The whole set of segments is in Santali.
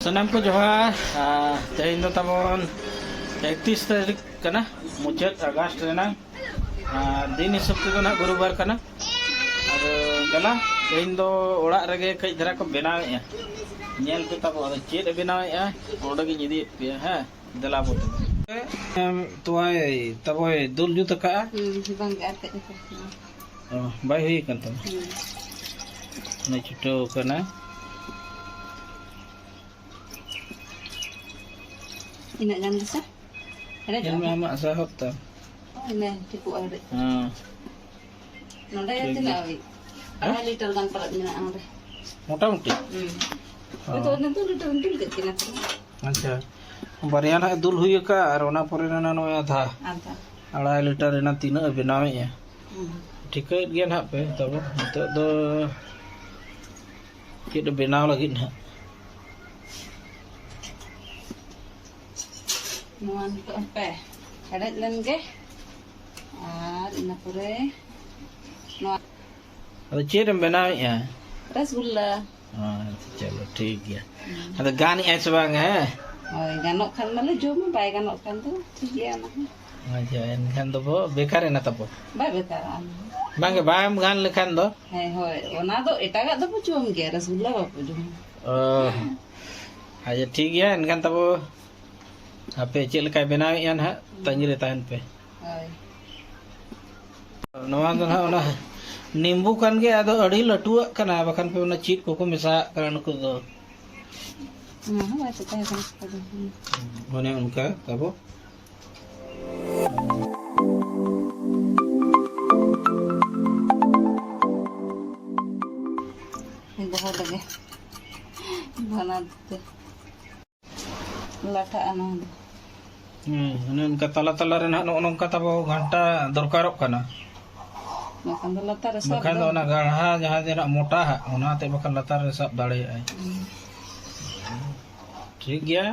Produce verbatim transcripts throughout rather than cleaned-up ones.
ᱥᱟᱱᱟᱢ ᱠᱚ ᱡᱚᱦᱟᱨ᱾ ᱟᱨ ᱛᱮᱦᱮᱧ ᱫᱚ ᱛᱟᱵᱚᱱ ᱮᱠᱛᱤᱥ ᱛᱟᱹᱨᱤᱠᱷ ᱠᱟᱱᱟ, ᱢᱩᱪᱟᱹᱫ ᱟᱜᱚᱥᱴ ᱨᱮᱱᱟᱜ᱾ ᱟᱨ ᱫᱤᱱ ᱦᱤᱥᱟᱹᱵ ᱛᱮᱫᱚ ᱱᱟᱦᱟᱜ ᱜᱩᱨᱩᱵᱟᱨ ᱠᱟᱱᱟ᱾ ᱟᱫᱚ ᱫᱮᱞᱟ, ᱛᱮᱦᱮᱧ ᱫᱚ ᱚᱲᱟᱜ ᱨᱮᱜᱮ ᱠᱟᱹᱡ ᱫᱷᱟᱨᱟ ᱠᱚ ᱵᱮᱱᱟᱣᱮᱫᱼᱟ, ᱧᱮᱞ ᱯᱮ ᱛᱟᱵᱚ᱾ ᱟᱫᱚ ᱪᱮᱫ ᱮ ᱵᱮᱱᱟᱣᱮᱫᱼᱟ, ᱚᱸᱰᱮ ᱜᱤᱧ ᱤᱫᱤᱭᱮᱫ ᱯᱮᱭᱟ᱾ ᱦᱮᱸ, ᱫᱮᱞᱟ ᱵᱚ ᱛᱚᱵᱮ᱾ ᱮᱢ, ᱛᱚᱣᱟᱭ ᱛᱟᱵᱚᱭ ᱫᱩᱞ ᱡᱩᱛ ᱟᱠᱟᱜᱼᱟ᱾ ᱦᱩᱸ, ᱵᱟᱝ ᱜᱮ, ᱟᱨ ᱠᱟᱹᱡ ᱦᱟᱯᱮ᱾ ᱚ, ᱵᱟᱭ ᱦᱩᱭ ᱟᱠᱟᱱ ᱛᱟᱢᱟ᱾ ᱦᱩᱸ᱾ ᱚᱱᱟ ᱪᱷᱩᱴᱟᱹᱣ ᱟᱠᱟᱱᱟ᱾ ᱤᱱᱟᱹᱜ ᱜᱟᱱ ᱜᱮᱥᱮ? ᱦᱮᱰᱮᱡ ᱧᱮᱞ ᱢᱮ, ᱟᱢᱟᱜ ᱥᱟᱦᱚᱵ ᱛᱟᱢ᱾ ᱦᱳᱭ, ᱤᱱᱟᱹ ᱴᱷᱤᱠᱚᱜᱼᱟ, ᱦᱮᱰᱮᱡ᱾ ᱦᱮᱸ᱾ ᱱᱚᱰᱮ ᱴᱷᱤᱠ ᱛᱤᱱᱟᱹᱜ ᱜᱮᱭᱟ᱾ ᱦᱟᱹᱵᱤᱡ? ᱦᱮᱸ? ᱟᱲᱟᱭ ᱞᱤᱴᱟᱨ ᱜᱟᱱ ᱯᱟᱞᱮᱫ ᱢᱮᱱᱟᱜᱼᱟ ᱚᱸᱰᱮ᱾ ᱢᱚᱴᱟᱢᱩᱴᱤ? ᱦᱩᱸ᱾ ᱦᱚᱸ᱾ ᱦᱳᱭ ᱛᱚ, ᱚᱱᱟ ᱫᱩ ᱞᱤᱴᱟᱨ ᱤᱧ ᱫᱩᱞ ᱠᱮᱫ ᱠᱤᱱᱟ ᱛᱚ᱾ ᱟᱪᱪᱷᱟ, ᱵᱟᱨᱭᱟ ᱱᱟᱦᱟᱜ ᱫᱩᱞ ᱦᱩᱭ ᱟᱠᱟᱫᱼᱟ ᱟᱨ ᱚᱱᱟ ᱯᱚᱨᱮ ᱨᱮᱱᱟᱜ ᱱᱚᱜᱼᱚᱭ ᱟᱫᱷᱟ᱾ ᱟᱫᱷᱟ᱾ ᱟᱲᱟᱭ ᱞᱤᱴᱟᱨ ᱨᱮᱱᱟᱜ ᱛᱤᱱᱟᱹᱜ ᱮ ᱵᱮᱱᱟᱣᱮᱫᱼᱟ? ᱦᱩᱸ᱾ ᱴᱷᱤᱠᱟᱹᱭᱮᱫ ᱜᱮᱭᱟ ᱱᱟᱦᱟᱜ ᱯᱮ ᱛᱟᱵᱚ᱾ ᱱᱤᱛᱚᱜ ᱫᱚ ᱪᱮᱫ ᱮ ᱵᱮᱱᱟᱣ ᱞᱟᱹᱜᱤᱫ ᱱᱟᱦᱟᱜ? ᱱᱚᱣᱟ ᱱᱤᱛᱚᱜ ᱦᱟᱯᱮ ᱦᱮᱰᱮᱡ ᱞᱮᱱ ᱜᱮ, ᱟᱨ ᱤᱱᱟᱹ ᱯᱚᱨᱮ ᱱᱚᱣᱟ᱾ ᱟᱫᱚ ᱪᱮᱫ ᱮᱢ ᱵᱮᱱᱟᱣᱮᱫᱼᱟ? ᱨᱚᱥᱜᱩᱞᱞᱟ᱾ ᱟᱪᱪᱷᱟ, ᱪᱚᱞᱚ, ᱴᱷᱤᱠ ᱜᱮᱭᱟ᱾ ᱦᱩᱸ᱾ ᱟᱫᱚ ᱜᱟᱱᱮᱫᱼᱟᱭ ᱥᱮ ᱵᱟᱝ, ᱦᱮᱸ? ᱦᱳᱭ, ᱜᱟᱱᱚᱜ ᱠᱷᱟᱱ ᱢᱟᱞᱮ ᱡᱚᱢᱟ, ᱵᱟᱭ ᱜᱟᱱᱚᱜ ᱠᱷᱟᱱ ᱫᱚ ᱴᱷᱤᱠ ᱜᱮᱭᱟ ᱚᱱᱟ ᱦᱚᱸ᱾ ᱟᱪᱪᱷᱟ, ᱮᱱᱠᱷᱟᱱ ᱫᱚᱵᱚ ᱵᱮᱠᱟᱨ ᱮᱱᱟ ᱛᱟᱵᱚ᱾ ᱵᱟᱭ ᱵᱮᱠᱟᱨᱚᱜᱼᱟ ᱚᱱᱟ ᱦᱚᱸ᱾ ᱵᱟᱝᱜᱮ, ᱵᱟᱢ ᱜᱟᱱ ᱞᱮᱠᱷᱟᱱ ᱫᱚ᱾ ᱦᱮᱸ, ᱦᱳᱭ, ᱚᱱᱟ ᱫᱚ ᱮᱴᱟᱜᱟᱜ ᱫᱚᱵᱚ ᱡᱚᱢ ᱜᱮᱭᱟ, ᱨᱚᱥᱜᱩᱞᱞᱟ ᱵᱟᱵᱚ ᱡᱚᱢᱟ᱾ ᱚ, ᱟᱪᱪᱷᱟ, ᱴᱷᱤᱠ ᱜᱮᱭᱟ, ᱮᱱᱠᱷᱟᱱ ᱛᱟᱵᱚ ᱦᱟᱯᱮ ᱪᱮᱫ ᱞᱮᱠᱟᱭ ᱵᱮᱱᱟᱣᱮᱫᱼᱟ ᱱᱟᱦᱟᱜ, ᱛᱟᱺᱜᱤ ᱨᱮ ᱛᱟᱦᱮᱱ ᱯᱮ᱾ ᱦᱳᱭ᱾ ᱱᱚᱣᱟ ᱫᱚ ᱱᱟᱦᱟᱜ ᱚᱱᱟ ᱱᱤᱢᱵᱩ ᱠᱟᱱ ᱜᱮᱭᱟ, ᱟᱫᱚ ᱟᱹᱰᱤ ᱞᱟᱹᱴᱩᱣᱟᱜ ᱠᱟᱱᱟ, ᱵᱟᱠᱷᱟᱱ ᱯᱮ ᱚᱱᱟ ᱪᱮᱫ ᱠᱚᱠᱚ ᱢᱮᱥᱟᱣᱟᱜ ᱠᱟᱱᱟ ᱱᱩᱠᱩ ᱫᱚ᱾ ᱚᱱᱟ ᱦᱚᱸ ᱵᱟᱭ ᱪᱤᱠᱟᱹ ᱟᱠᱟᱱᱟ᱾ ᱚᱱᱮ ᱚᱱᱠᱟ ᱛᱟᱵᱚ᱾ ᱫᱚᱦᱚ ᱞᱮᱜᱮ᱾ ᱵᱟᱱᱟᱨ ᱛᱮ᱾ ᱞᱟᱴᱷᱟᱜᱼᱟ ᱱᱚᱣᱟ ᱫᱚ᱾ ᱦᱮᱸ, ᱚᱱᱮ ᱚᱱᱠᱟ ᱛᱟᱞᱟ ᱛᱟᱞᱟ ᱨᱮ ᱱᱟᱦᱟᱜ ᱱᱚᱜᱼᱚ ᱱᱚᱝᱠᱟ ᱛᱟᱵᱚ ᱜᱷᱟᱱᱴᱟ ᱫᱚᱨᱠᱟᱨᱚᱜ ᱠᱟᱱᱟ᱾ ᱵᱟᱠᱷᱟᱱ ᱫᱚ ᱞᱟᱛᱟᱨ ᱨᱮ ᱥᱟᱵ ᱵᱟᱠᱷᱟᱱ ᱫᱚ ᱫᱚ᱾ ᱚᱱᱟ ᱜᱟᱲᱦᱟ ᱡᱟᱦᱟᱸ ᱡᱮ ᱱᱟᱦᱟᱜ ᱢᱚᱴᱟ ᱦᱟᱜ, ᱚᱱᱟᱛᱮ ᱵᱟᱠᱷᱟᱱ ᱞᱟᱛᱟᱨ ᱨᱮ ᱥᱟᱵ ᱫᱟᱲᱮᱭᱟᱜᱼᱟᱭ᱾ ᱦᱩᱸ᱾ ᱴᱷᱤᱠ ᱜᱮᱭᱟ᱾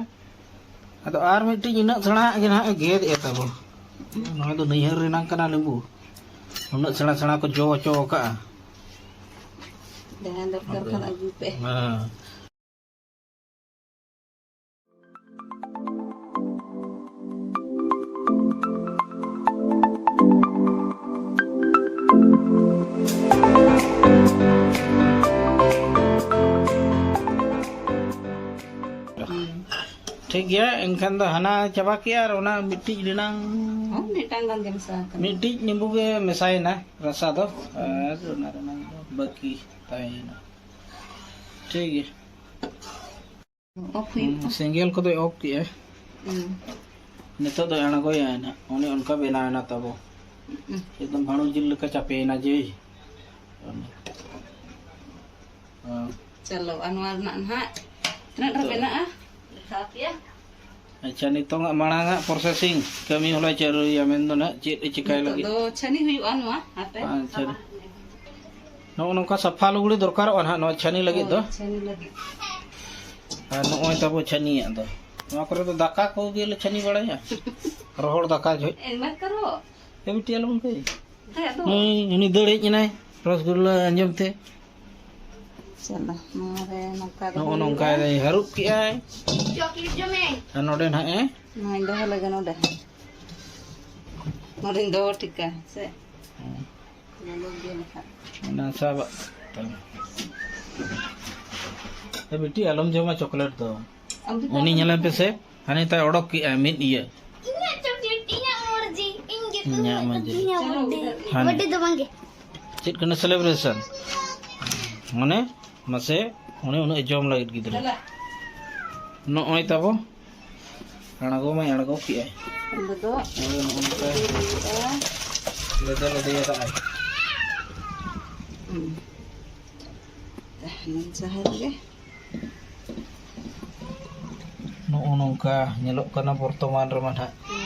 ᱟᱫᱚ ᱟᱨ ᱢᱤᱫᱴᱤᱡ ᱤᱱᱟᱹᱜ ᱥᱮᱬᱟ ᱦᱟᱜ ᱜᱮ ᱱᱟᱦᱟᱜ ᱮ ᱜᱮᱫ ᱮᱫ ᱛᱟᱵᱚ᱾ ᱱᱚᱣᱟ ᱫᱚ ᱱᱟᱹᱭᱦᱟᱹᱨ ᱨᱮᱱᱟᱝ ᱠᱟᱱᱟ ᱞᱮᱵᱩ᱾ ᱩᱱᱟᱹᱜ ᱥᱮᱬᱟ ᱥᱮᱬᱟ ᱠᱚ ᱡᱚ ᱦᱚᱪᱚ ᱟᱠᱟᱜᱼᱟ᱾ ᱡᱟᱦᱟᱸᱭ ᱫᱚᱨᱠᱟᱨ ᱠᱷᱟᱱ ᱟᱹᱜᱩᱭ ᱯᱮ᱾ ᱦᱮᱸ᱾ ᱴᱷᱤᱠ ᱜᱮᱭᱟ, ᱮᱱᱠᱷᱟᱱ ᱫᱚ ᱦᱟᱱᱟ ᱪᱟᱵᱟ ᱠᱮᱜᱼᱟ ᱟᱨ ᱚᱱᱟ ᱢᱤᱫᱴᱤᱡ ᱨᱮᱱᱟᱝ ᱦᱚᱸ, ᱢᱤᱫᱴᱟᱝ ᱜᱟᱱ ᱜᱮ ᱢᱮᱥᱟ ᱟᱠᱟᱱᱟ᱾ ᱢᱤᱫᱴᱤᱡ ᱱᱤᱸᱵᱩ ᱜᱮ ᱢᱮᱥᱟᱭᱮᱱᱟ ᱨᱟᱥᱟ ᱫᱚ, ᱟᱨ ᱚᱱᱟ ᱨᱮᱱᱟᱝ ᱫᱚ ᱵᱟᱹᱠᱤ ᱛᱟᱦᱮᱸᱭᱮᱱᱟ᱾ ᱴᱷᱤᱠ ᱜᱮᱭᱟ᱾ ᱚᱯᱷ ᱦᱩᱭᱩᱜ ᱦᱩᱸ, ᱥᱮᱸᱜᱮᱞ ᱠᱚᱫᱚᱭ ᱚᱯᱷ ᱠᱮᱜᱼᱟ᱾ ᱦᱩᱸ᱾ ᱱᱤᱛᱚᱜ ᱫᱚ ᱟᱬᱜᱚᱭᱟ ᱱᱟᱦᱟᱜ, ᱚᱱᱮ ᱚᱱᱠᱟ ᱵᱮᱱᱟᱣ ᱮᱱᱟ ᱛᱟᱵᱚ᱾ ᱦᱩᱸ᱾ ᱮᱠᱫᱚᱢ ᱵᱷᱟᱹᱲᱩ ᱡᱤᱞ ᱞᱮᱠᱟ ᱪᱟᱯᱮᱭᱮᱱᱟ ᱡᱮ᱾ ᱦᱮᱸ᱾ ᱪᱚᱞᱚ, ᱟᱨ ᱱᱚᱣᱟ ᱨᱮᱱᱟᱜ ᱱᱟᱦᱟᱜ ᱛᱤᱱᱟᱹᱜ ᱰᱷᱮᱨ ᱛᱚ᱾ ᱵᱮᱱᱟᱜᱼᱟ? ᱫᱮᱠᱷᱟᱣ ᱯᱮᱭᱟ᱾ ᱟᱪᱪᱷᱟ, ᱱᱤᱛᱚᱝᱟᱜ ᱢᱟᱲᱟᱝᱟᱜ processing ᱠᱟᱹᱢᱤ ᱦᱚᱞᱟᱭ ᱪᱟᱹᱞᱩᱭᱟ, ᱢᱮᱱᱫᱚ ᱱᱟᱦᱟᱜ ᱪᱮᱫ ᱮ ᱪᱤᱠᱟᱭ ᱱᱤᱛᱚᱜ ᱞᱟᱹᱜᱤᱫ? ᱫᱚ ᱪᱷᱟᱹᱱᱤ ᱦᱩᱭᱩᱜᱼᱟ ᱱᱚᱣᱟ, ᱦᱟᱯᱮ᱾ ᱟᱪᱪᱷᱟ᱾ ᱱᱚᱜᱼᱚ ᱱᱚᱝᱠᱟ ᱥᱟᱯᱷᱟ ᱞᱩᱜᱽᱲᱤ ᱫᱚᱨᱠᱟᱨᱚᱜᱼᱟ ᱱᱟᱦᱟᱜ ᱱᱚᱣᱟ ᱪᱷᱟᱹᱱᱤ ᱞᱟᱹᱜᱤᱫ ᱫᱚ᱾ ᱦᱳᱭ, ᱪᱷᱟᱹᱱᱤ ᱞᱟᱹᱜᱤᱫ᱾ ᱟᱨ ᱱᱚᱜᱼᱚᱭ ᱛᱟᱵᱚ ᱪᱷᱟᱹᱱᱤᱭᱟᱜ ᱫᱚ᱾ ᱱᱚᱣᱟ ᱠᱚᱨᱮ ᱫᱚ ᱫᱟᱠᱟ ᱠᱚᱜᱮ ᱞᱮ ᱪᱷᱟᱹᱱᱤ ᱵᱟᱲᱟᱭᱟ᱾ ᱨᱚᱦᱚᱲ ᱫᱟᱠᱟ ᱡᱚᱦᱚᱜ᱾ ᱮᱢ ᱠᱟᱨᱚ᱾ ᱮ ᱵᱤᱴᱤ, ᱟᱞᱚᱢ ᱚᱱᱠᱟᱭᱟ᱾ ᱦᱮᱸ, ᱟᱫᱚ᱾ ᱱᱩᱭ, ᱩᱱᱤ ᱫᱟᱹᱲ ᱦᱮᱡ ᱮᱱᱟᱭ ᱨᱚᱥᱜᱩᱞᱞᱟᱹ ᱟᱸᱡᱚᱢ ᱛᱮ᱾ ᱪᱚᱞᱚ, ᱱᱚᱣᱟ ᱨᱮ ᱱᱚᱝᱠᱟ ᱫᱚᱦᱚᱭ ᱱᱚᱜᱼᱚ ᱱᱚᱝᱠᱟᱭ ᱦᱩᱭᱩᱜᱼᱟ᱾ ᱦᱟᱹᱨᱩᱵ ᱠᱮᱜᱼᱟᱭ᱾ ᱪᱚᱠᱞᱮᱴ ᱡᱚᱢᱟᱹᱧ᱾ ᱟᱨ ᱱᱚᱰᱮ ᱱᱟᱦᱟᱜ ᱮ ᱱᱚᱣᱟᱧ ᱫᱚᱦᱚ ᱞᱮᱜᱮ ᱱᱚᱰᱮ᱾ ᱱᱚᱰᱮᱧ ᱫᱚᱦᱚ ᱴᱷᱤᱠᱟ, ᱥᱮ? ᱦᱮᱸ᱾ ᱞᱚᱞᱚ ᱜᱮ ᱱᱟᱦᱟᱜ᱾ ᱚᱱᱟ ᱥᱟᱵᱟᱜ᱾ ᱮ ᱵᱤᱴᱤ, ᱟᱞᱚᱢ ᱡᱚᱢᱟ ᱪᱚᱠᱞᱮᱴ ᱫᱚ᱾ ᱟᱢ ᱫᱚ ᱩᱱᱤ ᱧᱮᱞᱮ ᱯᱮᱥᱮ, ᱦᱟᱱᱮ ᱛᱟᱭ ᱚᱰᱚᱠ ᱠᱮᱜᱼᱟ ᱢᱤᱫ ᱤᱭᱟᱹ᱾ ᱤᱧᱟᱹᱜ ᱪᱚᱠᱞᱮᱴ, ᱤᱧᱟᱹᱜ ᱢᱚᱨᱡᱤ, ᱤᱧ ᱜᱮ ᱤᱧᱟᱹᱜ ᱢᱚᱨᱡᱤ᱾ ᱤᱧᱟᱹᱜ ᱢᱚᱨᱡᱤ᱾ ᱦᱟᱱᱮ᱾ ᱵᱟᱨᱛᱷᱰᱮ ᱫᱚ ᱵᱟᱝ ᱜᱮ᱾ ᱪᱮᱫ ᱠᱟᱱᱟ celebration? ᱢᱟᱱᱮ ᱢᱟᱥᱮ, ᱩᱱᱤ ᱩᱱᱟᱹᱜ ᱮ ᱡᱚᱢ ᱞᱟᱹᱜᱤᱫ ᱜᱤᱫᱽᱨᱟᱹ᱾ ᱱᱚᱜᱼᱚᱭ ᱛᱟᱵᱚ ᱟᱬᱜᱚ ᱢᱟᱭ ᱟᱬᱜᱚ ᱠᱮᱜᱼᱟᱭ᱾ ᱚᱸᱰᱮ ᱫᱚ ᱟᱫᱚ ᱱᱚᱜᱼᱚ ᱱᱚᱝᱠᱟ ᱦᱩᱭᱩᱜᱼᱟ᱾ ᱞᱟᱹᱫᱟᱹ ᱞᱟᱹᱫᱟᱹᱭ ᱟᱠᱟᱫᱼᱟᱭ᱾ ᱦᱩᱸ᱾ ᱛᱟᱦᱮᱱ ᱥᱟᱦᱟᱨ ᱜᱮ᱾ ᱱᱚᱜᱼᱚ ᱱᱚᱝᱠᱟ ᱧᱮᱞᱚᱜ ᱠᱟᱱᱟ ᱵᱚᱨᱛᱚᱢᱟᱱ ᱨᱮᱢᱟ ᱱᱟᱦᱟᱜ᱾ ᱦᱩᱸ᱾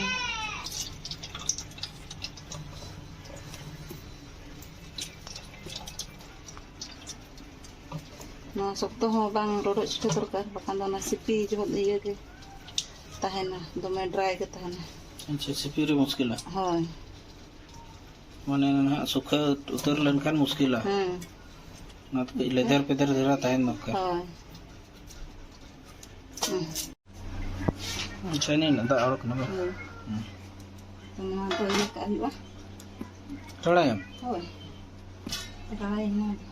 ᱱᱚᱣᱟ ᱥᱚᱠᱛᱚ ᱦᱚᱸ ᱵᱟᱝ ᱨᱚᱰᱚᱡ ᱯᱤᱴᱷᱟᱹ ᱫᱚᱨᱠᱟᱨ, ᱵᱟᱠᱷᱟᱱ ᱫᱚ ᱚᱱᱟ ᱥᱤᱯᱤ ᱡᱚᱦᱚᱜ ᱤᱭᱟᱹ ᱜᱮ ᱛᱟᱦᱮᱱᱟ, ᱫᱚᱢᱮ ᱰᱨᱟᱭ ᱜᱮ ᱛᱟᱦᱮᱱᱟ᱾ ᱟᱪᱪᱷᱟ, ᱥᱤᱯᱤ ᱨᱮ ᱢᱩᱥᱠᱤᱞᱟ᱾ ᱦᱳᱭ᱾ ᱢᱟᱱᱮ ᱱᱟᱦᱟᱜ ᱥᱩᱠᱷᱟᱹ ᱩᱛᱟᱹᱨ ᱞᱮᱱᱠᱷᱟᱱ ᱢᱩᱥᱠᱤᱞᱟ᱾ ᱦᱮᱸ᱾ ᱚᱱᱟᱛᱮ ᱠᱟᱹᱡ ᱞᱮᱫᱮᱨ ᱯᱮᱫᱮᱨ ᱫᱷᱟᱨᱟ ᱛᱟᱦᱮᱱ ᱫᱚᱨᱠᱟᱨ᱾ ᱦᱳᱭ᱾ ᱦᱩᱸ᱾ ᱟᱪᱪᱷᱟ, ᱤᱱᱟᱹ ᱦᱤᱞᱳᱜ ᱫᱟᱜ ᱚᱰᱚᱠ ᱮᱱᱟ ᱵᱟᱝ? ᱦᱳᱭ᱾ ᱦᱩᱸ᱾ ᱛᱚ ᱱᱚᱣᱟ ᱫᱚ ᱤᱭᱟᱹ ᱠᱟᱜ ᱦᱩᱭᱩᱜᱼᱟ᱾ ᱨᱟᱲᱟᱭᱟᱢ? ᱦᱳᱭ᱾ ᱨᱟᱲᱟᱭᱟᱹᱧ ᱱᱚᱣᱟ ᱫᱚ᱾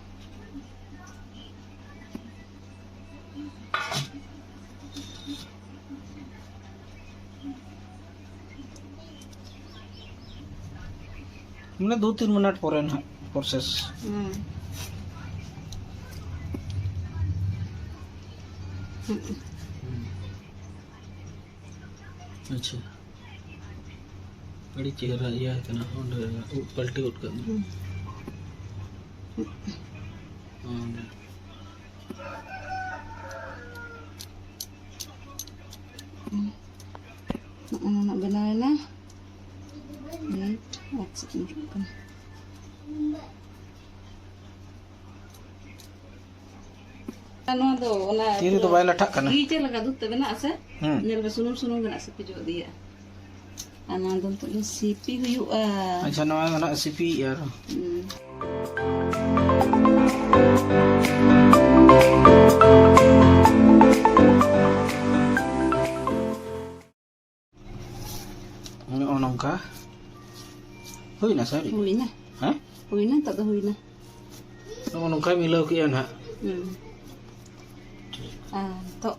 ᱢᱟᱱᱮ ᱫᱩ ᱛᱤᱱ ᱢᱤᱱᱤᱴ ᱯᱚᱨᱮ ᱱᱟᱦᱟᱜ ᱯᱨᱚᱥᱮᱥ᱾ ᱦᱩᱸ᱾ ᱟᱪᱪᱷᱟ, ᱟᱹᱰᱤ ᱪᱮᱦᱨᱟ ᱤᱭᱟᱹ ᱠᱟᱱᱟ, ᱚᱸᱰᱮ ᱩᱵ ᱯᱟᱞᱴᱤ ᱜᱚᱫ ᱠᱟᱜ ᱢᱮ᱾ ᱦᱩᱸ᱾ ᱦᱩᱸ᱾ ᱱᱚᱜᱼᱚ ᱱᱩᱱᱟᱹᱜ ᱵᱮᱱᱟᱣ ᱮᱱᱟ᱾ ᱱᱤᱛ ᱟᱨ ᱪᱮᱫ ᱧᱩᱨᱩᱜ ᱠᱟᱱᱟ? ᱱᱚᱣᱟ ᱫᱚ ᱚᱱᱟ ᱛᱤ ᱨᱮᱫᱚ ᱵᱟᱭ ᱞᱟᱴᱷᱟᱜ ᱠᱟᱱᱟ᱾ ᱜᱷᱤ ᱪᱮᱫ ᱞᱮᱠᱟ ᱫᱩᱫ ᱛᱮ ᱵᱮᱱᱟᱜ ᱟᱥᱮ? ᱦᱩᱸ᱾ ᱧᱮᱞ ᱯᱮ, ᱥᱩᱱᱩᱢ ᱥᱩᱱᱩᱢ ᱜᱮ ᱱᱟᱜ ᱥᱤᱯᱤ ᱡᱚ ᱤᱫᱤᱭᱟᱜᱼᱟ᱾ ᱟᱨ ᱱᱚᱣᱟ ᱫᱚ ᱱᱤᱛᱚᱜ ᱫᱚ ᱥᱤᱯᱤ ᱦᱩᱭᱩᱜᱼᱟ᱾ ᱟᱪᱪᱷᱟ, ᱱᱚᱣᱟ ᱫᱚ ᱱᱟᱜ ᱥᱤᱯᱤᱭᱮᱫᱼᱟ ᱟᱨᱚ᱾ ᱦᱩᱸ᱾ ᱱᱚᱜᱼᱚ ᱱᱚᱝᱠᱟ ᱦᱩᱭᱱᱟ ᱥᱮ ᱟᱹᱣᱨᱤ? ᱦᱩᱭᱱᱟ᱾ ᱦᱮᱸ? ᱦᱩᱭᱱᱟ, ᱱᱤᱛᱚᱜ ᱫᱚ ᱦᱩᱭᱱᱟ᱾ ᱱᱚᱜᱼᱚ ᱱᱚᱝᱠᱟᱭ ᱢᱤᱞᱟᱹᱣ ᱠᱮᱜᱼᱟ ᱱᱟᱦᱟᱜ᱾ ᱦᱩᱸ᱾ ᱟᱨ ᱱᱤᱛᱚᱜ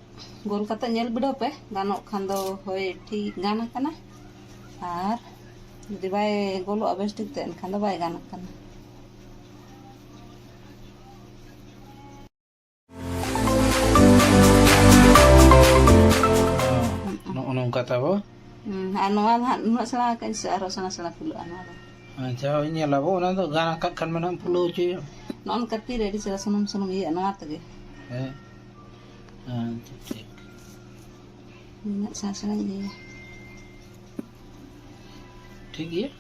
ᱜᱳᱞ ᱠᱟᱛᱮ ᱧᱮᱞ ᱵᱤᱰᱟᱹᱣ ᱯᱮ, ᱜᱟᱱᱚᱜ ᱠᱷᱟᱱ ᱫᱚ ᱦᱳᱭ ᱴᱷᱤᱠ ᱜᱟᱱ ᱟᱠᱟᱱᱟ, ᱟᱨ ᱡᱩᱫᱤ ᱵᱟᱭ ᱜᱳᱞᱚᱜᱼᱟ ᱵᱮᱥ ᱴᱷᱤᱠ ᱛᱮ, ᱮᱱᱠᱷᱟᱱ ᱫᱚ ᱵᱟᱭ ᱜᱟᱱ ᱟᱠᱟᱱᱟ᱾ ᱱᱚᱜᱼᱚ ᱱᱚᱝᱠᱟ ᱛᱟᱵᱚ᱾ ᱦᱩᱸ, ᱟᱨ ᱱᱚᱣᱟ ᱫᱚ ᱦᱟᱸᱜ ᱱᱩᱱᱟᱹᱜ ᱥᱮᱬᱟ ᱟᱠᱟᱫᱟᱹᱧ ᱥᱮ ᱟᱨᱦᱚᱸ ᱥᱮᱬᱟ ᱥᱮᱬᱟ ᱯᱷᱩᱞᱟᱹᱜᱼᱟ ᱱᱚᱣᱟ ᱫᱚ᱾ ᱟᱪᱪᱷᱟ, ᱦᱳᱭ, ᱧᱮᱞ ᱟᱵᱚ, ᱚᱱᱟ ᱫᱚ ᱜᱟᱱ ᱟᱠᱟᱫ ᱠᱷᱟᱱ ᱢᱟ ᱱᱟᱦᱟᱜ ᱯᱷᱩᱞᱟᱹᱣ ᱦᱚᱪᱚᱭᱟ᱾ ᱱᱚᱜᱼᱚ ᱱᱚᱝᱠᱟ ᱛᱤᱨᱮ ᱟᱹᱰᱤ ᱪᱮᱦᱨᱟ ᱥᱩᱱᱩᱢ ᱥᱩᱱᱩᱢ ᱤᱭᱟᱹᱜᱼᱟ ᱱᱚᱣᱟ ᱛᱮᱜᱮ᱾ ᱦᱮᱸ, ᱟᱪᱪᱷᱟ, ᱴᱷᱤᱠ᱾ ᱱᱩᱱᱟᱹᱜ ᱥᱮᱬᱟ ᱥᱮᱬᱟᱧ ᱤᱭᱟᱹᱭᱟ᱾ ᱴᱷᱤᱠ ᱜᱮᱭᱟ᱾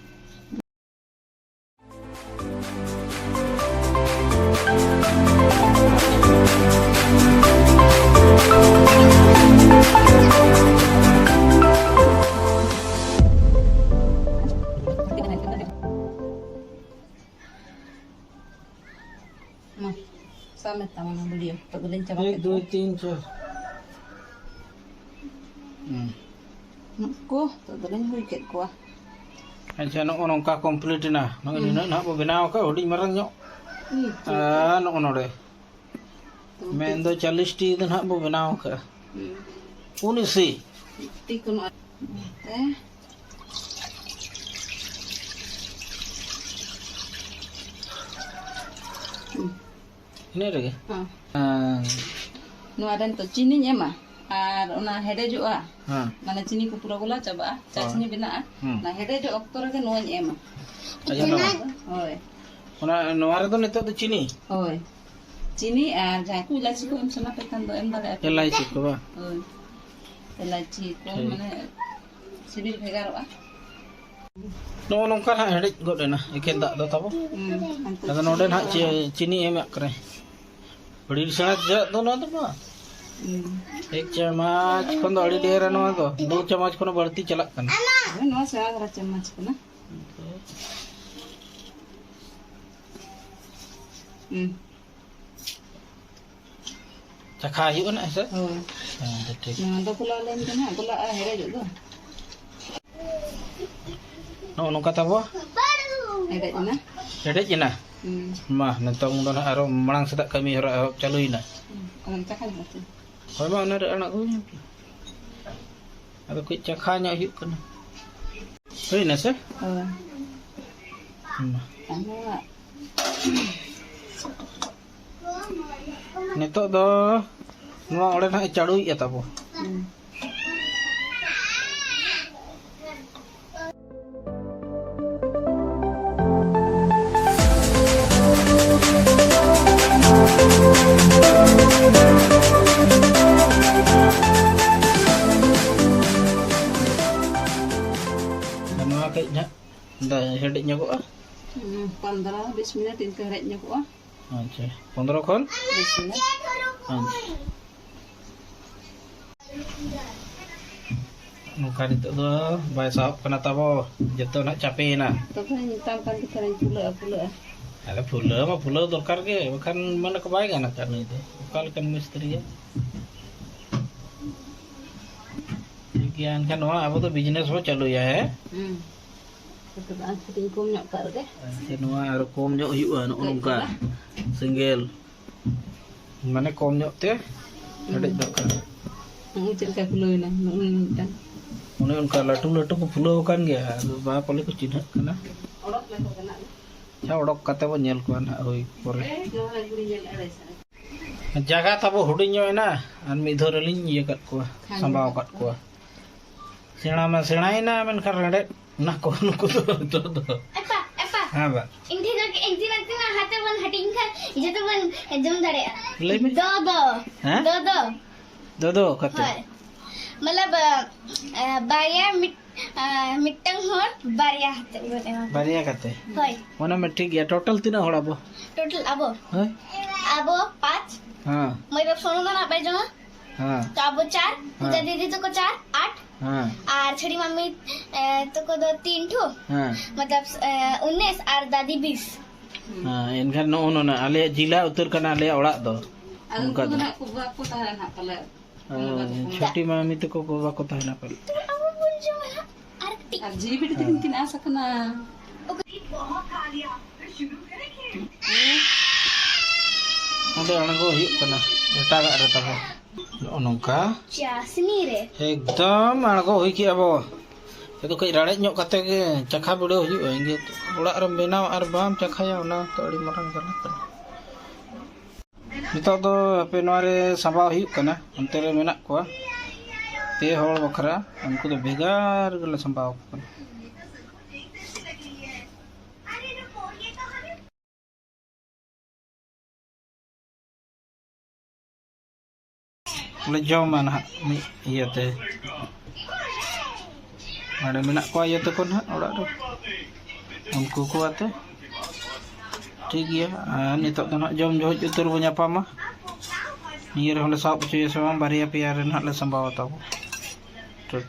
ᱢᱟ, ᱥᱟᱵ ᱢᱮ ᱛᱟᱢᱟ ᱱᱚᱣᱟ ᱵᱷᱤᱰᱤᱭᱳ᱾ ᱱᱤᱛᱚᱜ ᱫᱚᱞᱤᱧ ᱪᱟᱵᱟ ᱮᱠ, ᱠᱮᱫ ᱫᱩᱭ, ᱠᱚᱣᱟ᱾ ᱛᱤᱱ, ᱪᱟᱨ᱾ ᱦᱩᱸ᱾ ᱱᱩᱠᱩ, ᱱᱤᱛᱚᱜ ᱫᱚᱞᱤᱧ ᱦᱩᱭ ᱠᱮᱫ ᱠᱚᱣᱟ᱾ ᱟᱪᱪᱷᱟ, ᱱᱚᱜᱼᱚ ᱱᱚᱝᱠᱟ ᱠᱚᱢᱯᱞᱤᱴ ᱮᱱᱟ᱾ ᱱᱚᱜᱼᱚᱭ ᱦᱩᱸ᱾ ᱱᱤᱱᱟᱹᱜ ᱱᱟᱦᱟᱜ ᱵᱚ ᱵᱮᱱᱟᱣ ᱟᱠᱟᱫ, ᱦᱩᱰᱤᱧ ᱢᱟᱨᱟᱝ ᱧᱚᱜ᱾ ᱦᱩᱸ, ᱦᱩᱸ, ᱟᱨ ᱦᱩᱸ᱾ ᱱᱚᱜᱼᱚ ᱱᱚᱰᱮ᱾ ᱛᱚ, ᱢᱮᱱᱫᱚ ᱪᱚᱞᱞᱤᱥ ᱴᱤ ᱫᱚ ᱱᱟᱦᱟᱜ ᱵᱚ ᱵᱮᱱᱟᱣ ᱟᱠᱟᱫᱼᱟ᱾ ᱦᱩᱸ᱾ ᱩᱱᱤᱥᱤ᱾ ᱛᱤ ᱠᱚ ᱱᱚᱜᱼᱚᱭ ᱛᱮ᱾ ᱤᱱᱟᱹ ᱨᱮᱜᱮ? ᱦᱮᱸ᱾ ᱦᱮᱸ᱾ ᱱᱚᱣᱟ ᱨᱮ ᱱᱤᱛᱚᱜ ᱪᱤᱱᱤᱧ ᱮᱢᱟ ᱟᱨ ᱚᱱᱟ ᱦᱮᱰᱮᱡᱚᱜᱼᱟ᱾ ᱦᱮᱸ᱾ ᱢᱟᱱᱮ ᱪᱤᱱᱤ ᱠᱚ ᱯᱩᱨᱟᱹ ᱜᱚᱞᱟ ᱪᱟᱵᱟᱜᱼᱟ, ᱦᱳᱭ᱾ ᱪᱟᱥᱱᱤ ᱵᱮᱱᱟᱜᱼᱟ᱾ ᱦᱩᱸ᱾ ᱚᱱᱟ ᱦᱮᱰᱮᱡᱚᱜ ᱚᱠᱛᱚ ᱨᱮᱜᱮ ᱱᱚᱣᱟᱧ ᱮᱢᱟ᱾ ᱟᱪᱪᱷᱟ, ᱱᱚᱣᱟ᱾ ᱦᱳᱭ᱾ ᱚᱱᱟ, ᱱᱚᱣᱟ ᱨᱮᱫᱚ ᱱᱤᱛᱚᱜ ᱫᱚ ᱪᱤᱱᱤ? ᱦᱳᱭ᱾ ᱪᱤᱱᱤ ᱟᱨ ᱡᱟᱦᱟᱸᱭ ᱠᱚ ᱤᱞᱟᱭᱪᱤ ᱠᱚ ᱮᱢ ᱥᱟᱱᱟ ᱯᱮ ᱠᱷᱟᱱ ᱫᱚ ᱮᱢ ᱫᱟᱲᱮᱭᱟᱜᱼᱟ ᱯᱮ᱾ ᱮᱞᱟᱭᱪᱤ ᱠᱚ ᱵᱟᱝ? ᱦᱳᱭ᱾ ᱮᱞᱟᱭᱪᱤ ᱠᱚ ᱴᱷᱤᱠ᱾ ᱢᱟᱱᱮ ᱥᱤᱵᱤᱞ ᱵᱷᱮᱜᱟᱨᱚᱜᱼᱟ᱾ ᱱᱚᱜᱼᱚ ᱱᱚᱝᱠᱟ ᱱᱟᱦᱟᱜ ᱦᱮᱰᱮᱡ ᱜᱚᱫ ᱮᱱᱟ, ᱮᱠᱷᱮᱱ ᱫᱟᱜ ᱫᱚ ᱛᱟᱵᱚ᱾ ᱦᱩᱸ, ᱦᱟᱱᱛᱮ ᱟᱫᱚ ᱱᱚᱰᱮ ᱪᱤᱱᱤ ᱱᱟᱦᱟᱜ ᱠᱚ ᱪᱤ-, ᱪᱤᱱᱤ ᱮᱢᱟᱜ ᱠᱟᱱᱟᱭ᱾ ᱟᱹᱰᱤ ᱥᱮᱬᱟ ᱡᱟᱜ ᱫᱚ ᱱᱚᱣᱟ ᱫᱚ ᱵᱟᱝ᱾ ᱦᱩᱸ᱾ ᱮᱠ ᱪᱟᱢᱟᱪ ᱠᱷᱚᱱ ᱫᱚ ᱟᱹᱰᱤ ᱰᱷᱮᱨ ᱱᱚᱣᱟ ᱫᱚ᱾ ᱫᱩ ᱪᱟᱢᱟᱪ ᱠᱷᱚᱱ ᱦᱚᱸ ᱵᱟᱹᱲᱛᱤ ᱪᱟᱞᱟᱜ ᱠᱟᱱᱟ᱾ ᱦᱳᱭ, ᱱᱚᱣᱟ ᱥᱮᱬᱟ ᱫᱷᱟᱨᱟ ᱪᱟᱢᱚᱪ ᱠᱟᱱᱟ᱾ ᱦᱩᱸ᱾ ᱪᱟᱠᱷᱟ ᱦᱩᱭᱩᱜᱼᱟ ᱱᱟᱜ, ᱦᱮᱸ ᱥᱮ? ᱦᱳᱭ᱾ ᱦᱮᱸ, ᱛᱚ ᱴᱷᱤᱠ᱾ ᱱᱚᱣᱟ ᱫᱚ ᱜᱚᱞᱟᱣ ᱞᱮᱱ ᱜᱮ ᱱᱟᱜ, ᱜᱚᱞᱟᱜᱼᱟ, ᱦᱮᱰᱮᱡᱚᱜ ᱫᱚ᱾ ᱱᱚᱜᱼᱚ ᱱᱚᱝᱠᱟ ᱛᱟᱵᱚ᱾ ᱦᱮᱰᱮᱡ ᱮᱱᱟ᱾ ᱦᱮᱰᱮᱡ ᱮᱱᱟ? ᱦᱩᱸ᱾ ᱢᱟ, ᱱᱤᱛᱚᱝ ᱫᱚ ᱱᱟᱜ ᱟᱨᱚ ᱢᱟᱲᱟᱝ ᱥᱮᱫᱟᱜ ᱠᱟᱹᱢᱤ ᱦᱚᱨᱟ ᱮᱦᱚᱵ ᱪᱟᱹᱞᱩᱭᱮᱱᱟ᱾ ᱦᱩᱸ᱾ ᱚᱱᱟ ᱪᱟᱠᱷᱟ ᱧᱚᱜ ᱠᱟᱛᱮ᱾ ᱦᱳᱭ, ᱢᱟ, ᱚᱱᱟ ᱨᱮ ᱟᱲᱟᱜ ᱦᱩᱭ ᱮᱱ ᱜᱮ᱾ ᱟᱫᱚ ᱠᱟᱹᱡ ᱪᱟᱠᱷᱟ ᱧᱚᱜ ᱦᱩᱭᱩᱜ ᱠᱟᱱᱟ᱾ ᱦᱩᱭᱱᱟ ᱥᱮ? ᱦᱳᱭ᱾ ᱢᱟ᱾ ᱟᱫᱚ ᱱᱤᱛᱚᱜ ᱫᱚ ᱱᱚᱣᱟ ᱚᱸᱰᱮ ᱱᱟᱦᱟᱜ ᱮ ᱪᱟᱰᱳᱭᱮᱫᱼᱟ ᱛᱟᱵᱚ᱾ ᱦᱩᱸ᱾ ᱱᱚᱣᱟ ᱠᱟᱹᱡ ᱱᱟᱦᱟᱜ ᱫᱟ-, ᱦᱮᱰᱮᱡ ᱧᱚᱜᱚᱜᱼᱟ᱾ ᱦᱩᱸ, ᱯᱚᱱᱫᱽᱨᱚ ᱵᱤᱥ ᱢᱤᱱᱤᱴ ᱤᱱᱠᱟᱹ ᱦᱮᱰᱮᱡ ᱧᱚᱜᱚᱜᱼᱟ᱾ ᱟᱪᱪᱷᱟ, ᱯᱚᱱᱫᱽᱨᱚ ᱠᱷᱚᱱ? ᱵᱤᱥ ᱢᱤᱱᱤᱴ᱾ ᱟᱪᱪᱷᱟ᱾ ᱱᱚᱝᱠᱟ ᱱᱤᱛᱚᱜ ᱫᱚ ᱵᱟᱭ ᱥᱟᱦᱚᱵ ᱠᱟᱱᱟ ᱛᱟᱵᱚ, ᱡᱚᱛᱚ ᱱᱟᱜ ᱪᱟᱯᱮᱭᱮᱱᱟ᱾ ᱛᱚᱵᱮᱧ ᱢᱮᱛᱟᱢ ᱠᱟᱱ ᱜᱮ ᱛᱟᱦᱮᱱᱟᱧ, ᱯᱷᱩᱞᱟᱹᱜᱼᱟ, ᱯᱷᱩᱞᱟᱹᱜᱼᱟ᱾ ᱟᱞᱮ ᱯᱷᱩᱞᱟᱹᱣ ᱢᱟ ᱯᱷᱩᱞᱟᱹᱣ ᱫᱚᱨᱠᱟᱨ ᱜᱮ, ᱵᱟᱠᱷᱟᱱ ᱢᱟᱱᱮ ᱠᱚ ᱵᱟᱭ ᱜᱟᱱ ᱟᱠᱟᱫ ᱱᱩᱭ ᱫᱚ᱾ ᱚᱠᱟ ᱞᱮᱠᱟᱱ ᱢᱤᱥᱛᱨᱤᱭᱟ? ᱴᱷᱤᱠ ᱜᱮᱭᱟ, ᱮᱱᱠᱷᱟᱱ ᱱᱚᱣᱟ ᱟᱵᱚ ᱫᱚ business ᱵᱚ ᱪᱟᱹᱞᱩᱭᱟ, ᱦᱮᱸ? ᱦᱩᱸ᱾ ᱛᱚᱵᱮ ᱟᱨ ᱠᱟᱹᱴᱤᱡ ᱤᱧ ᱠᱚᱢ ᱧᱚᱜ ᱠᱟᱜ ᱨᱮᱜᱮ᱾ ᱟᱪᱪᱷᱟ, ᱱᱚᱣᱟ ᱟᱨᱚ ᱠᱚᱢ ᱧᱚᱜ ᱦᱩᱭᱩᱜᱼᱟ, ᱱᱚᱜᱼᱚ ᱠᱟᱹᱡ ᱱᱚᱝᱠᱟ᱾ ᱪᱟᱞᱟᱝ᱾ ᱥᱮᱸᱜᱮᱞ᱾ ᱢᱟᱱᱮ ᱠᱚᱢ ᱧᱚᱜ ᱛᱮ ᱦᱮᱰᱮᱡ ᱦᱩᱸ᱾ ᱫᱚᱨᱠᱟᱨ᱾ ᱦᱩᱸ, ᱪᱮᱫ ᱞᱮᱠᱟ ᱠᱷᱩᱞᱟᱹᱣ ᱮᱱᱟ? ᱱᱚᱜᱼᱚᱭ ᱢᱤᱫᱴᱟᱝ᱾ ᱚᱱᱮ ᱚᱱᱠᱟ ᱞᱟᱹᱴᱩ ᱞᱟᱹᱴᱩ ᱠᱚ ᱯᱷᱩᱞᱟᱹᱣ ᱟᱠᱟᱱ ᱜᱮᱭᱟ, ᱟᱫᱚ ᱵᱟ ᱯᱟᱞᱮ ᱠᱚ ᱪᱤᱱᱦᱟᱹᱜ ᱠᱟᱱᱟ᱾ ᱚᱰᱚᱠ ᱞᱮᱠᱚ ᱜᱟᱱᱚᱜ ᱜᱮᱭᱟ᱾ ᱚᱰᱚᱠ ᱠᱟᱛᱮ ᱵᱚᱱ ᱧᱮᱞ ᱠᱚᱣᱟ ᱱᱟᱦᱟᱜ ᱦᱩᱭ ᱯᱚᱨᱮ᱾ ᱡᱟᱭᱜᱟ ᱛᱟᱵᱚ ᱦᱩᱰᱤᱧ ᱧᱚᱜ ᱮᱱᱟ, ᱟᱨ ᱢᱤᱫ ᱫᱷᱟᱣ ᱨᱮᱞᱤᱧ ᱤᱭᱟᱹ ᱠᱟᱫ ᱠᱚᱣᱟ, ᱥᱟᱸᱵᱟᱣ ᱠᱟᱫ ᱠᱚᱣᱟ᱾ ᱥᱮᱬᱟ ᱢᱟ ᱥᱮᱬᱟᱭᱮᱱᱟ, ᱢᱮᱱᱠᱷᱟᱱ ᱨᱮᱰᱮᱫ ᱚᱱᱟ ᱠᱚ ᱱᱩᱠᱩ ᱫᱚ ᱱᱤᱛᱚᱜ ᱫᱚ᱾ ᱮᱯᱟ, ᱮᱯᱟ᱾ ᱦᱮᱸ ᱵᱟ᱾ ᱤᱧ ᱴᱷᱮᱱ ᱫᱚ ᱮᱠ ᱫᱤᱱ ᱮᱠ ᱫᱤᱱ ᱦᱟᱛᱮ ᱵᱚᱱ ᱦᱟᱹᱴᱤᱧ ᱠᱷᱟᱱ ᱡᱚᱛᱚ ᱵᱚᱱ ᱡᱚᱢ ᱫᱟᱲᱮᱭᱟᱜᱼᱟ᱾ ᱞᱟᱹᱭ ᱢᱮ᱾ ᱫᱚ ᱫᱚ᱾ ᱦᱮᱸ? ᱫᱚ ᱫᱚ᱾ ᱫᱚ ᱫᱚ ᱠᱟᱛᱮ? ᱦᱳᱭ᱾ ᱢᱚᱛᱞᱚᱵ, ᱟ, ᱟ, ᱵᱟᱨᱭᱟ ᱢᱤᱫ, ᱟ, ᱢᱤᱫᱴᱟᱝ ᱦᱚᱲ ᱵᱟᱨᱭᱟ ᱦᱟᱛᱮ ᱵᱚᱱ ᱮᱢᱟ᱾ ᱵᱟᱨᱭᱟ ᱠᱟᱛᱮ? ᱦᱳᱭ᱾ ᱚᱱᱟ ᱢᱟ ᱴᱷᱤᱠ ᱜᱮᱭᱟ᱾ ᱴᱳᱴᱟᱞ ᱛᱤᱱᱟᱹᱜ ᱦᱚᱲ ᱟᱵᱚ? ᱴᱳᱴᱟᱞ ᱟᱵᱚ? ᱦᱳᱭ᱾ ᱟᱵᱚ ᱯᱟᱸᱪ᱾ ᱦᱮᱸ᱾ ᱢᱟᱹᱭ ᱵᱟᱹᱵᱩ ᱥᱚᱱᱚ ᱫᱚ ᱱᱟᱜ ᱵᱟᱭ ᱡᱚᱢᱟ᱾ ᱦᱮᱸ᱾ ᱛᱚ ᱟᱵᱚ ᱪᱟᱨ, ᱦᱮᱸ᱾ ᱫᱟᱫᱟ ᱫᱤᱫᱤ ᱛᱟᱠᱚ ᱪᱟᱨ, ᱟᱴ᱾ ᱦᱮᱸ᱾ ᱟᱨ ᱪᱷᱟᱹᱲᱤ ᱢᱟᱢᱤ, ᱮ, ᱛᱟᱠᱚ ᱫᱚ ᱛᱤᱱ ᱴᱷᱩ᱾ ᱦᱮᱸ᱾ ᱢᱚᱛᱞᱚᱵ, ᱮ, ᱩᱱᱤᱥ ᱟᱨ ᱫᱟᱫᱤ ᱵᱤᱥ᱾ ᱦᱮᱸ, ᱮᱱᱠᱷᱟᱱ ᱱᱚᱜᱼᱚ ᱱᱚᱣᱟ ᱟᱞᱮᱭᱟᱜ ᱡᱤᱞᱟ ᱩᱛᱟᱹᱨ ᱠᱟᱱᱟ ᱟᱞᱮᱭᱟᱜ ᱚᱲᱟᱜ ᱫᱚ᱾ ᱟᱫᱚ ᱚᱱᱠᱟ ᱩᱱᱠᱩ ᱫᱚ ᱫᱚ᱾ ᱱᱟᱦᱟᱜ ᱠᱚ ᱵᱟᱠᱚ ᱛᱟᱦᱮᱱᱟ ᱱᱟᱦᱟᱜ ᱯᱟᱞᱮ᱾ ᱚ, ᱪᱷᱩᱴᱤ ᱢᱟᱢᱤ ᱛᱟᱠᱚ ᱠᱚ ᱵᱟᱠᱚ ᱛᱟᱦᱮᱱᱟ ᱯᱟᱞᱮ᱾ ᱛᱚ ᱟᱵᱚ ᱵᱚᱱ ᱡᱚᱢᱟ ᱱᱟᱦᱟᱜ ᱟᱨ ᱠᱟᱹᱴᱤᱡ᱾ ᱟᱨ ᱡᱤᱣᱤ ᱵᱤᱴᱤ ᱛᱟᱹᱠᱤᱱ ᱠᱤᱱ ᱟᱸᱥ ᱟᱠᱟᱱᱟ᱾ ᱚᱸᱰᱮ ᱟᱬᱜᱚ ᱦᱩᱭᱩᱜ ᱠᱟᱱᱟ ᱮᱴᱟᱜᱟᱜ ᱨᱮ ᱛᱟᱵᱚ᱾ ᱱᱚᱜᱼᱚ ᱱᱚᱝᱠᱟ᱾ ᱪᱟᱥᱱᱤ ᱨᱮ᱾ ᱮᱠᱫᱚᱢ ᱟᱬᱜᱚ ᱦᱩᱭ ᱠᱮᱜᱼᱟ ᱵᱚ᱾ ᱟᱫᱚ ᱠᱟᱹᱡ ᱨᱟᱲᱮᱡ ᱧᱚᱜ ᱠᱟᱛᱮ ᱜᱮ ᱪᱟᱠᱷᱟ ᱵᱤᱰᱟᱹᱣ ᱦᱩᱭᱩᱜᱼᱟ᱾ ᱤᱧ ᱚᱲᱟᱜ ᱨᱮᱢ ᱵᱮᱱᱟᱣ ᱟᱨ ᱵᱟᱢ ᱪᱟᱠᱷᱟᱭᱟ, ᱚᱱᱟ ᱛᱚ ᱟᱹᱰᱤ ᱢᱟᱨᱟᱝ ᱡᱟᱞᱟ ᱠᱟᱱᱟ᱾ ᱱᱤᱛᱚᱜ ᱫᱚ ᱦᱟᱯᱮ ᱱᱚᱣᱟ ᱨᱮ ᱥᱟᱸᱵᱟᱣ ᱦᱩᱭᱩᱜ ᱠᱟᱱᱟ, ᱚᱱᱛᱮ ᱨᱮ ᱢᱮᱱᱟᱜ ᱠᱚᱣᱟ ᱯᱮ ᱦᱚᱲ ᱵᱟᱠᱷᱨᱟ, ᱩᱱᱠᱩ ᱫᱚ ᱵᱷᱮᱜᱟᱨ ᱜᱮᱞᱮ ᱥᱟᱸᱵᱟᱣ ᱟᱠᱚ ᱠᱟᱱᱟ᱾ ᱞᱮ ᱡᱚᱢᱟ ᱱᱟᱦᱟᱜ ᱢᱤᱫ ᱤᱭᱟᱹᱛᱮ᱾ ᱱᱚᱰᱮ ᱢᱮᱱᱟᱜ ᱠᱚᱣᱟ ᱤᱭᱟᱹ ᱛᱟᱠᱚ ᱱᱟᱦᱟᱜ ᱚᱲᱟᱜ ᱨᱮ, ᱩᱱᱠᱩ ᱠᱚ ᱟᱛᱮ᱾ ᱴᱷᱤᱠ ᱜᱮᱭᱟ, ᱟᱨ ᱱᱤᱛᱚᱜ ᱫᱚ ᱱᱟᱦᱟᱜ ᱡᱚᱢ ᱡᱚᱦᱚᱡ ᱩᱛᱟᱹᱨ ᱵᱚ ᱧᱟᱯᱟᱢᱟ᱾ ᱱᱤᱭᱟᱹ ᱨᱮᱦᱚᱸ ᱞᱮ ᱥᱟᱵ ᱦᱚᱪᱚᱭᱟ ᱥᱮ ᱵᱟᱝ, ᱵᱟᱨᱭᱟ ᱯᱮᱭᱟ ᱨᱮ ᱱᱟᱦᱟᱜ ᱞᱮ ᱥᱟᱸᱵᱟᱣᱟ ᱛᱟᱵᱚ᱾ ᱴᱷᱤᱠ᱾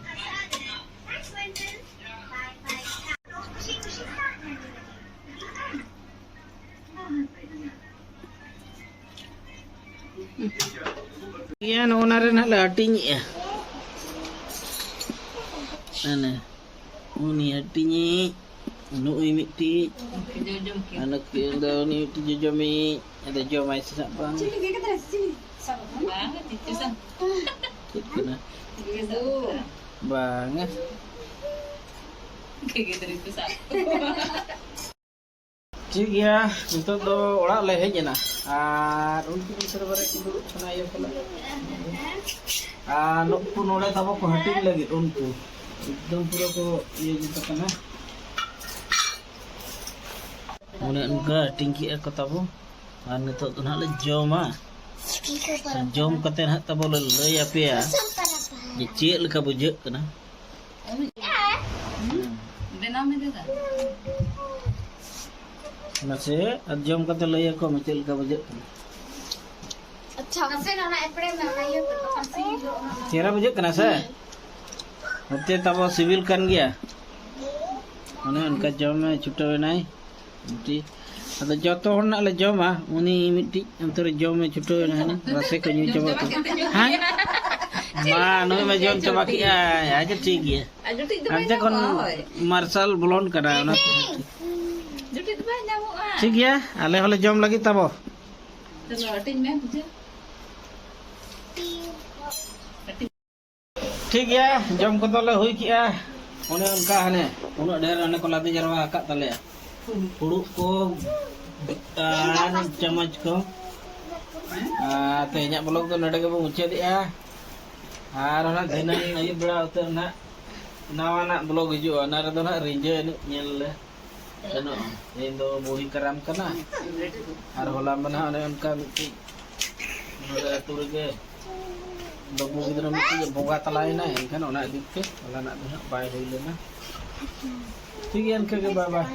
ᱤᱭᱟᱹ, ᱱᱚᱜᱼᱚ ᱱᱟ ᱨᱮ ᱱᱟᱦᱟᱜ ᱞᱮ ᱦᱟᱹᱴᱤᱧᱮᱜᱼᱟ᱾ ᱟᱱᱮ, ᱩᱱᱤ ᱦᱟᱹᱴᱤᱧᱤᱡ, ᱱᱩᱭ ᱢᱤᱫᱴᱤᱡ, ᱟᱨ ᱱᱩᱠᱤᱱ ᱫᱚ ᱩᱱᱤ ᱢᱤᱫᱴᱤᱡ ᱡᱚᱡᱚᱢᱤᱡ᱾ ᱟᱫᱚ ᱡᱚᱢᱟᱭ ᱥᱮ ᱱᱟᱜ ᱵᱟᱝ? ᱪᱤᱞᱤ ᱜᱮ ᱜᱤᱫᱽᱨᱟᱹ ᱥᱮ ᱪᱤᱞᱤ? ᱥᱟᱵ ᱟᱠᱟᱱᱟ? ᱵᱟᱝ, ᱪᱮᱫ ᱪᱚ ᱥᱟᱵ᱾ ᱪᱮᱫ ᱠᱟᱱᱟ? ᱜᱤᱫᱽᱨᱟᱹ ᱥᱟᱵ ᱟᱠᱟᱱᱟ᱾ ᱵᱟᱝᱟ᱾ ᱜᱤᱫᱽᱨᱟᱹ ᱠᱚ ᱥᱟᱵ ᱠᱚᱣᱟ᱾ ᱴᱷᱤᱠ ᱜᱮᱭᱟ, ᱱᱤᱛᱚᱜ ᱫᱚ ᱚᱲᱟᱜ ᱞᱮ ᱦᱮᱡ ᱮᱱᱟ᱾ ᱟᱨ ᱩᱱᱠᱩ ᱩᱥᱟᱹᱨᱟ ᱵᱟᱨᱮ ᱠᱚ ᱫᱩᱲᱩᱵ ᱠᱟᱱᱟ ᱤᱭᱟᱹ ᱠᱚᱨᱮ᱾ ᱟᱨ ᱱᱩᱠᱩ ᱱᱚᱰᱮ ᱛᱟᱵᱚ ᱠᱚ ᱦᱟᱹᱴᱤᱧ ᱞᱟᱹᱜᱤᱫ, ᱩᱱᱠᱩ ᱮᱠᱫᱚᱢ ᱯᱩᱨᱟᱹ ᱠᱚ ᱤᱭᱟᱹ ᱡᱩᱛ ᱟᱠᱟᱱᱟ᱾ ᱚᱱᱮ ᱚᱱᱠᱟ ᱦᱟᱹᱴᱤᱧ ᱠᱮᱜᱼᱟ ᱠᱚ ᱛᱟᱵᱚ᱾ ᱟᱨ ᱱᱤᱛᱚᱜ ᱫᱚ ᱱᱟᱦᱟᱜ ᱞᱮ ᱡᱚᱢᱟ᱾ ᱟᱨ ᱡᱚᱢ ᱠᱟᱛᱮ ᱱᱟᱦᱟᱜ ᱛᱟᱵᱚ ᱞᱮ ᱞᱟᱹᱭ ᱟᱯᱮᱭᱟ ᱡᱮ ᱪᱮᱫ ᱞᱮᱠᱟ ᱵᱩᱡᱷᱟᱹᱜ ᱠᱟᱱᱟ᱾ ᱵᱮᱱᱟᱣ ᱢᱮ ᱫᱟᱫᱟ᱾ ᱢᱟᱥᱮ, ᱟᱨ ᱡᱚᱢ ᱠᱟᱛᱮ ᱞᱟᱹᱭ ᱟᱠᱚ ᱢᱮ ᱪᱮᱫ ᱞᱮᱠᱟ ᱵᱩᱡᱷᱟᱹᱜ ᱠᱟᱱᱟ᱾ ᱟᱪᱪᱷᱟ, ᱱᱟᱥᱮ ᱱᱟᱜ ᱚᱱᱟ ᱮᱯᱲᱮ ᱢᱮ, ᱚᱱᱟ ᱤᱭᱟᱹ ᱠᱚ, ᱵᱟᱠᱷᱟᱱ ᱥᱤᱵᱤᱞ ᱫᱚ ᱚᱱᱟ ᱪᱮᱦᱨᱟ ᱵᱩᱡᱷᱟᱹᱜ ᱠᱟᱱᱟ ᱥᱮ? ᱱᱚᱛᱮ ᱛᱟᱵᱚ ᱥᱤᱵᱤᱞ ᱠᱟᱱ ᱜᱮᱭᱟ᱾ ᱚᱱᱮ ᱚᱱᱠᱟ ᱡᱚᱢ ᱮ ᱪᱷᱩᱴᱟᱹᱣ ᱮᱱᱟᱭ᱾ ᱢᱤᱫᱴᱤᱡ᱾ ᱟᱫᱚ ᱡᱚᱛᱚ ᱦᱚᱲ ᱱᱟᱜ ᱞᱮ ᱡᱚᱢᱟ, ᱩᱱᱤ ᱢᱤᱫᱴᱤᱡ ᱚᱱᱛᱮ ᱨᱮ ᱡᱚᱢ ᱮ ᱪᱷᱩᱴᱟᱹᱣ ᱮᱱᱟ, ᱦᱟᱹᱱᱤ ᱨᱟᱥᱮ ᱠᱚ ᱧᱩ ᱪᱟᱵᱟ ᱠᱮᱫᱟ᱾ ᱦᱮᱸ? ᱢᱟ, ᱱᱩᱭ ᱢᱟ ᱡᱚᱢ ᱪᱟᱵᱟ ᱠᱮᱜᱼᱟᱭ᱾ ᱟᱪᱪᱷᱟ, ᱴᱷᱤᱠ ᱜᱮᱭᱟ᱾ ᱟᱨ ᱡᱩᱴᱤᱡ ᱫᱚ ᱵᱟᱭ ᱦᱟᱱᱛᱮ ᱠᱷᱚᱱ ᱧᱟᱢᱚᱜᱼᱟ, ᱦᱳᱭ᱾ ᱢᱟᱨᱥᱟᱞ ᱵᱚᱞᱚᱱ ᱠᱟᱱᱟ, ᱚᱱᱟ ᱡᱩᱴᱤᱡ ᱫᱚ ᱵᱟᱭ ᱧᱟᱢᱚᱜᱼᱟ᱾ ᱴᱷᱤᱠ ᱜᱮᱭᱟ, ᱟᱞᱮ ᱦᱚᱸᱞᱮ ᱡᱚᱢ ᱞᱟᱹᱜᱤᱫ ᱛᱟᱵᱚ᱾ ᱪᱚᱞᱚ, ᱦᱟᱹᱴᱤᱧ ᱢᱮ, ᱵᱩᱡᱷᱟᱹᱣ᱾ ᱴᱷᱤᱠ ᱜᱮᱭᱟ, ᱡᱚᱢ ᱠᱚᱫᱚ ᱞᱮ ᱦᱩᱭ ᱠᱮᱜᱼᱟ᱾ ᱚᱱᱮ ᱚᱱᱠᱟ ᱦᱟᱱᱮ ᱩᱱᱟᱹᱜ ᱰᱷᱮᱨ ᱦᱟᱱᱮ ᱠᱚ ᱞᱟᱫᱮ ᱡᱟᱨᱣᱟ ᱟᱠᱟᱫ ᱛᱟᱞᱮᱭᱟ᱾ ᱯᱷᱩᱲᱩᱜ ᱠᱚ ᱟᱨ ᱪᱟᱢᱚᱪ ᱠᱚ᱾ ᱟᱨ ᱛᱮᱦᱮᱧᱟᱜ vlog ᱫᱚ ᱱᱚᱰᱮ ᱜᱮᱵᱚ ᱢᱩᱪᱟᱹᱫᱮᱜᱼᱟ᱾ ᱟᱨ ᱚᱱᱟ ᱫᱷᱤᱱᱟᱹᱝ ᱟᱹᱭᱩᱵ ᱵᱮᱲᱟ ᱩᱛᱟᱹᱨ ᱱᱟᱦᱟᱜ ᱱᱟᱣᱟᱱᱟᱜ vlog ᱦᱤᱡᱩᱜᱼᱟ, ᱚᱱᱟ ᱨᱮᱫᱚ ᱱᱟᱦᱟᱜ ᱨᱤᱸᱡᱟᱹ ᱮᱱᱮᱡ ᱧᱮᱞ ᱞᱮ ᱥᱮᱱᱚᱜᱼᱟ᱾ ᱛᱮᱦᱮᱧ ᱫᱚ ᱵᱩᱲᱦᱤ ᱠᱟᱨᱟᱢ ᱠᱟᱱᱟ᱾ ᱟᱨ ᱦᱚᱞᱟ ᱢᱟ ᱱᱟᱦᱟᱜ ᱚᱱᱮ ᱚᱱᱠᱟ ᱢᱤᱫᱴᱤᱡ ᱱᱚᱰᱮ ᱟᱹᱛᱩ ᱨᱮᱜᱮ ᱵᱟᱹᱵᱩ ᱜᱤᱫᱽᱨᱟᱹ ᱢᱤᱫᱴᱤᱡ ᱵᱚᱸᱜᱟ ᱛᱟᱞᱟᱭᱮᱱᱟᱭ, ᱮᱱᱠᱷᱟᱱ ᱚᱱᱟ ᱤᱫᱤ ᱛᱮ ᱦᱚᱞᱟᱱᱟᱜ ᱫᱚ ᱱᱟᱦᱟᱜ ᱵᱟᱭ ᱦᱩᱭ ᱞᱮᱱᱟ᱾ ᱴᱷᱤᱠ ᱜᱮᱭᱟ, ᱤᱱᱠᱟᱹ ᱜᱮ, bye bye᱾